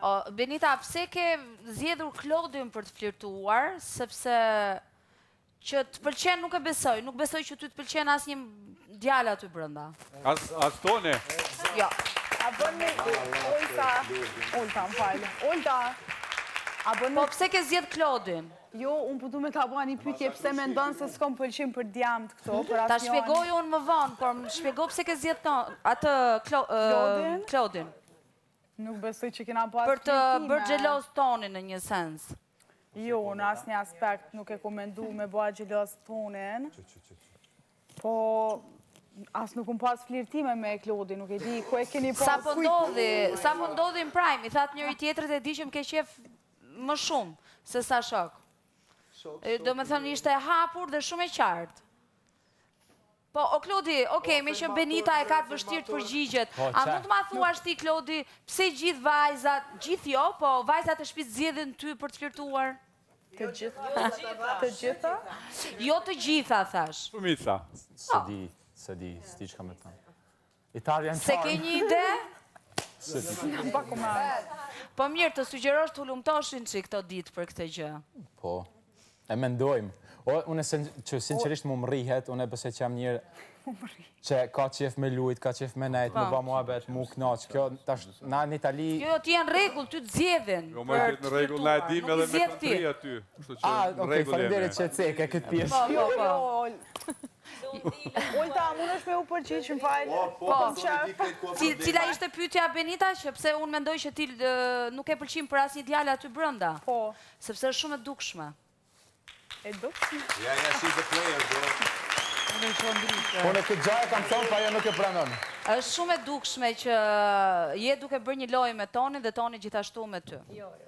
O, Benita, pse ke zgjedhur Klodin për të flirtuar, sepse që të pëlqen nuk e besoj, nuk besoj që ty të pëlqen asnjë djalë aty brenda. As, as Toni. Jo. A bën me Olta, Olta, më fal. Olta. A bën Po me pse ke zgjedh Klodin? Jo, unë po du me ta bëha një pyetje pse mendon se s'kom pëlqim për djamt këto, për Ta asnjë. shpjegoj unë më vonë, por më shpjego pse ke zgjedh ton, atë Klo, ë, Klodin? Klodin. Nuk besoj që kena pas Për të flirtime. bërë xheloz Tonin në një sens. Jo, në asnjë aspekt nuk e kom mendu me bëha xheloz Tonin. Po, as nuk kom pas flirtime me Klodin, nuk e di ku e keni pas. Sa po kujt- ndodhi, sa po ndodhi në prime, i thatë njëri tjetrit e di që më ke qef më shumë se sa shok. E, Do me thënë ishte e hapur dhe shumë e qartë. Po, o Klodi, okej, me që Benita e ka të vështirë të përgjigjet. Po, A qa? mund të ma thuash ti, Klodi, pse gjithë vajzat, gjithë jo, po vajzat e shtëpisë zgjedhin ty për të flirtuar? Të gjitha? Të gjitha? Jo të gjitha, thash. Shumica. Se di, se di, s'di çka me thënë. Italian Se ke charm. një ide? Se di. Pak më. Po mirë, të sugjerosh të hulumtoshin që këto ditë për këtë gjë. Po, e mendojmë. O, unë sen, që sinqerisht mu mrrihet, unë e besoj që jam njërë që ka qef me lujt, ka qef me nejt, me Po. ba muhabet, mu knaq. Kjo, tash, na në Itali... Jo, jo, ti je në rregull, ty të zgjedhin. Jo, më për në rregull, na e dim flirtuar, edhe nuk i me zgjedh ti. kontri aty. Kështu që Ah, në okej, rregull faleminderit jemi. që e ceke këtë pjesë. Po, po, po. Jo, Olta, a mund është me u përgjigj, më fal? Po, po, Po. po. Ci- Cila ishte pyetja Benita që pse unë mendoj që ti ë, nuk e pëlqim për asnjë djalë aty brenda, Po, sepse është shumë e dukshme. e dukshme. Ja, ja, she's a player, bro. Po në këtë gjë e kam thonë, pa ajo nuk e pranon. Është shumë e dukshme që je duke bërë një lojë me Tonin dhe Toni gjithashtu me ty. Jo, jo.